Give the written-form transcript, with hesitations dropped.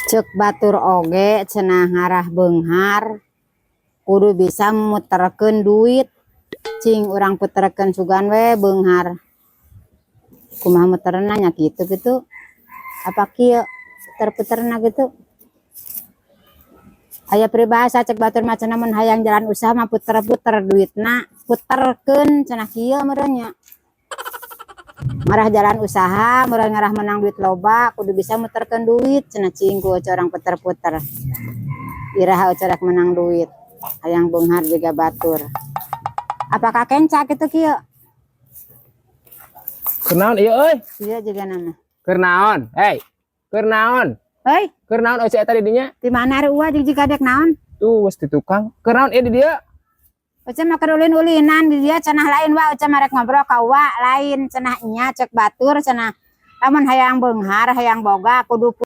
Cek batur oge cenah, ngarah beunghar kudu bisa muterkeun duit. Cing urang puterkeun, sugan we beunghar. Kumaha muterna nya? Kitu gitu apa kieu puter-puterna gitu? Aya peribahasa, cek batur mah cenah, mun hayang jalan usaha mah puter-puter duitna, puterkeun cenah. Kieu meureun nya ngarah jalan usaha meureun, ngarah menang duit loba kudu bisa muterkeun duit cenah. Cing ku urang puter-puter, iraha rek menang duit, hayang beunghar jiga batur. Apakah kenca kitu kieu? Keur naon ieu euy? Kieu juga nama. Keur naon? Hei. Keur naon? Hei. Keur naon euy eta di dinya? Di mana ari uwa jeung jiga dek naon? Tuh geus di tukang. Keur naon ieu di dieu? Uca mah keur ulin-ulinan di dia cenah. Lain wa, Uca mah rek ngobrol ka Uwa. Lain cenah nya, cek batur cenah, lamun hayang beunghar, hayang boga kudu